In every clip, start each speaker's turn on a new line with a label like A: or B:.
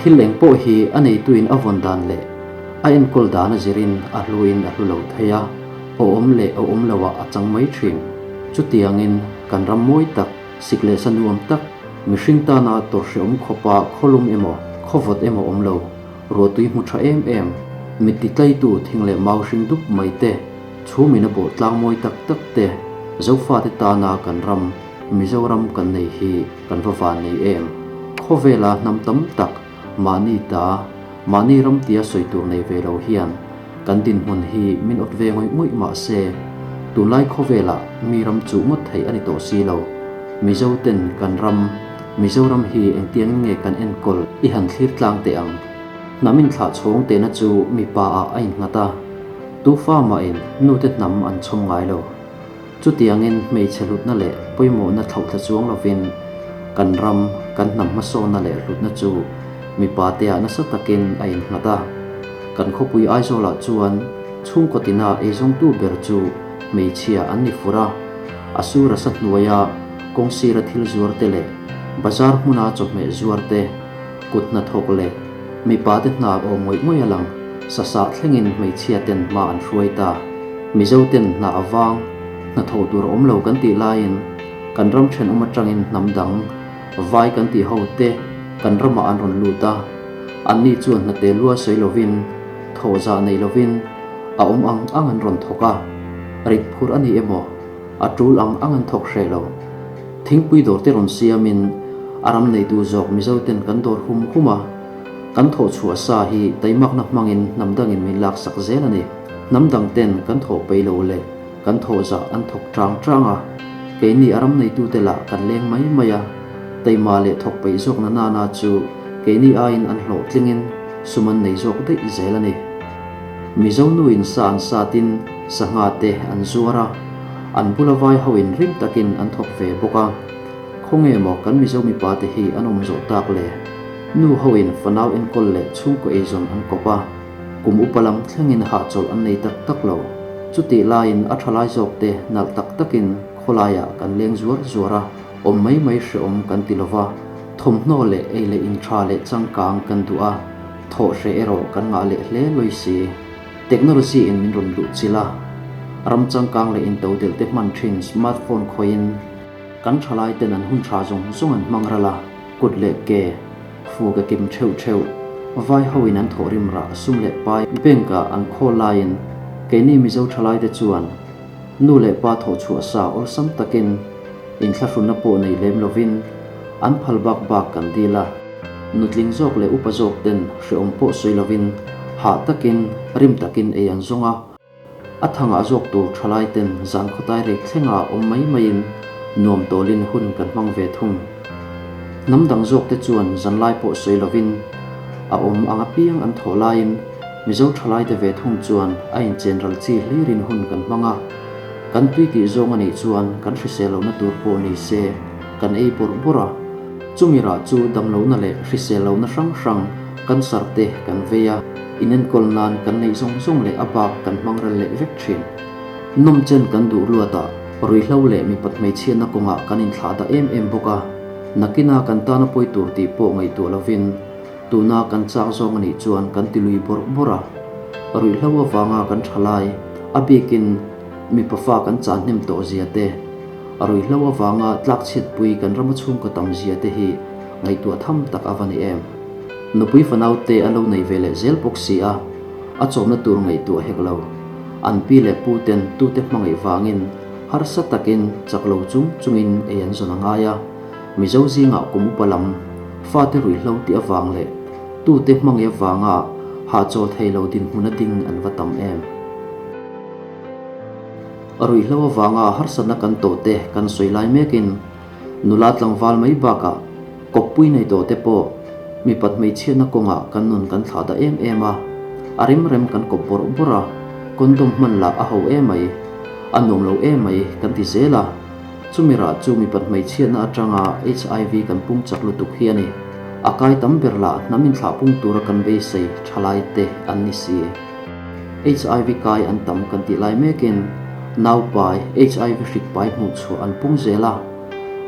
A: Thil eng pawh hi a neituin a vawn dan leh a enkawl dan a zirin a hluin a hlu lo thei a, awm leh awm loah a chang mai thin. Chutiangin kan ram mawi tak, sik leh sa nuam tak, mihring tana tawrhhrehawm khawpa khawlum emaw, khawvawt emaw awm lo, ruahtui hmu tha em em, mit titlaitu thing leh mau hring dup mai te, chhumin a bawh tlang mawi tak tak te, Zofate tana kan ram, Mizoram kan nei hi kan va van nei em? Khawvela hnam tam tak mahni ta, mahni ram tia sawi tur nei ve lo hian kan dinhmun hi min awt ve ngawih ngawih mah se, tunlai khawvelah mi ram chuh ngawt theih a ni tawh si lo. Mizo ten kan ram, Mizoram hi engtiangin nge kan enkawl i han thlir tlang teh ang? Hnam inthlah chhawng tehna chu mipa ah a innghat a, tufa mahin nute hnam an chhawm ngai lo. Chutiangin hmeichhe hlutna leh pawimawhna thlauhthla chuang lovin kan ram, kan hnam hmasawnna leh hlutna chu mipa teah nasa takin a innghat a. Kan khawpui Aizawlah chuan chhungkaw tina eizawngtu ber chu hmeichhia an ni fur a, a sur a sa hnuaia kawngsira thil zuar te leh bazar hmuna chawhmeh zuar te, kut hnathawk leh mipa te hna aw ngawih ngawih a lang, sasah thlengin hmeichhia ten hma an hruai ta. Mizo ten hna a vang, hnathawh tur a awm lo kan tih laiin kan ram thenawm atangin hnam dang, vai kan tih ho te kan ramah an rawn lut a, anni chuan hnate lua sawi lovin, thawhzah nei lovin a awm ang ang an rawn thawk a, rit phur a ni emaw, a tul ang ang an thawk hreh lo. Thingpui dawr te rawn siamin a ram neitu zawk Mizo ten kan dawr hum hum a, kan thawh chhuah sa hi taimakna hmangin hnam dangin min laksak zel a ni. Hnam dang ten kan thawh peih lo leh kan thawh zah an thawk tang tang a, keini a ram neitute lah kan leng mai mai a, taima leh thawk peih zawk na nana chu keini aiin an hlawhtlingin sum an nei zawk daih zel a ni. Mizo nuin sa an satin sangha te an zuar a, an bula vai hoin rim takin an thawk ve bawk a. Khawnge maw kan Mizo mipa te hi an awm zawh tak le? Nu hoin fanau enkawl leh chhungkaw eizawn an kawp a, kum upa lam thlengin hahchawlh an nei tak tak lo. Chutih laiin a thalai zawk te nalh tak takin khawlaiah kan leng zuar zuar a, awm mai mai hreawm kan ti lova, thawmhnaw leh ei leh in tha leh changkang kan duh a, thawh hreh erawh kan ngah leh hle lawi si. Technology in min rawn luh chilh a, ram changkang leh intodelh te hman thin smartphone khawihin kan thalai ten an hun tha zawng zawng an hmang ral a, kut leh ke, fu ke kim theuh theuh, vai ho in an thawh rim rah sum leh pai bank ah an khawl laiin keini Mizo thalai te chuan nu leh pa thawh chhuah sa awlsam takin inthlahrunna pawh nei lem lovin an phal bak bak kan dil a. Nutling zawk leh upa zawk ten hreawm pawh sawi lovin hah takin rim takin ei an zawng a, a thangah zawk tur thalai ten zan khawtai rek thlenga awm mai maiin nuam tawlin hun kan hmang ve thung. Hnam dang zawk te chuan zanlai pawh sawi lovin a awm ang apiang an thawh laiin Mizo thalai te ve thung chuan a inchen ral chi hlirin hun kan hmang a, kan tui tih zawng a nih chuan kan hrisel lohna tur pawh ni se kan ei bawrh bawrh a. Chumi rah chu damlohna leh hrisel lohna hrang hrang, cancer te kan vei a, inenkawl nan kan neih zawng zawng leh a bak kan hmang ral leh vek thin. Nawmchen kan duh luatah ruihhlo leh mipat hmeichhiatna kawngah kan inthlah dah em em bawk a, nakina kan tana pawi tur tih pawh ngaihtuah lovin tuna kan chak zawng a nih chuan kan ti lui bawrh bawrh a. Ruihhlo avanga kan tha lai, a bikin mipa fa kan chah hnem tawh zia te, A ruihhlo avanga tlakchhiatpui kan rama chhungkaw tam zia te hi ngaihtuah tham tak a va ni em? Nupui fanau te a lo nei ve leh zel bawk si a, a chawmna tur ngaihtuah hek lo. An pi leh pu ten tute hmangaih vangin harsa takin chak lo chung chungin ei an zawn a ngai a, Mizo zingah kum upa lam fate ruihhlo tih avang leh tute hmangaih avanga hahchawl thei lo dinhmun a ding an va tam em? Ruihhlo avanga harsatna kan tawh te kan sawi lai mekin nula tlangval mai bakah kawppui nei tawh te pawh mipat hmeichhiatna kawngah kan nun kan thlah dah em em a, a rem rem kan kawp bawrh bawrh a, condom hman lah a ho emai, a nuam lo emai kan ti zel a, chumi rah chu mipat hmeichhiatna atanga HIV kan pung chak lutuk hi a ni. A kai tam ber lah hnam inthlah pung tura kan beisei thalai te an ni si. Hiv kai an tam kan tih lai mekin naupai hiv hrik pai hmuh chhuah an pung zel a,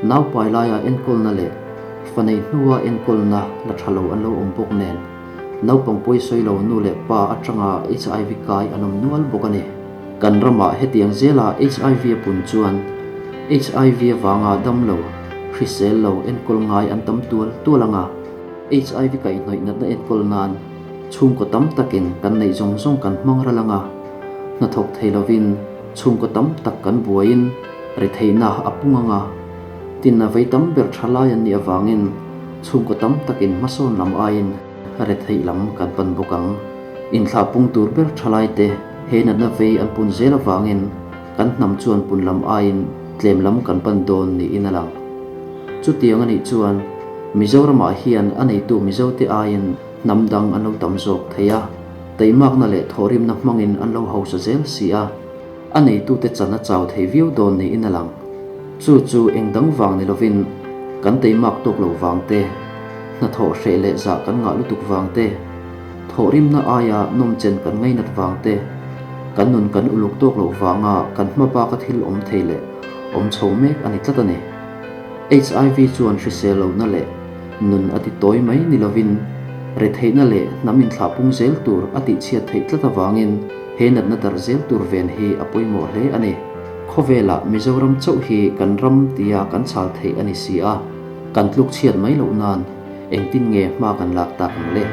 A: naupai laia enkawlna leh Fa neih hnua enkawlna la tha lo an lo awm bawk nen, naupang pawisawi lo nu leh pa atanga hiv kai an awm nual bawk a ni. Kan ramah hetiang zela hiv a pun chuan hiv avanga dam lo, hrisel lo enkawl ngai an tam tual tual ang a, hiv kaihhnawih natna enkawl nan chhungkaw tam takin kan neih zawng zawng kan hmang ral ang a, hnathawk thei lovin chhungkaw tam tak kan buaiin retheihna a pung ang a. Tin a vei tam ber tha lai an nih avangin chhungkaw tam takin hmasawn lam aiin retheih lam kan pan bawk ang. Inthlah pung tur ber tha laite he natna vei an pun zel avangin kan hnam chuan pun lam aiin tlem lam kan pan dawn niin a lang. Chutiang a nih chuan Mizoramah hian a neitu Mizote aiin hnam dang an lo tam zawk thei a, teimakna leh thawhrimna hmangin an lo hausa zel si a. A neitute chan a chau thei viau dawn niin a lang. Chu chu eng dang vang ni lovin kan teimak tawk lo vang te, hnathawh hreh leh zah kan ngah lutuk vang te, thawhrimna aia nawmchen kan ngainat vang te, kan nun kan uluk tawk loh vanga kan hma baka thil awm thei leh awm chho mek a ni tlat a ni. Hiv chuan hrisel lohna leh nun a ti tawi mai ni lovin retheihna leh hnam inthlahpung zel tur a tihchhiat theih tlat avangin He natna darh zel tur ven hi a pawimawh hle a ni. Khawvelah Mizoram chauh hi kan ram tia kan chhal theih a ni si a, kan tluk chhiat mai loh nan engtin nge hma kan lak tak ang le?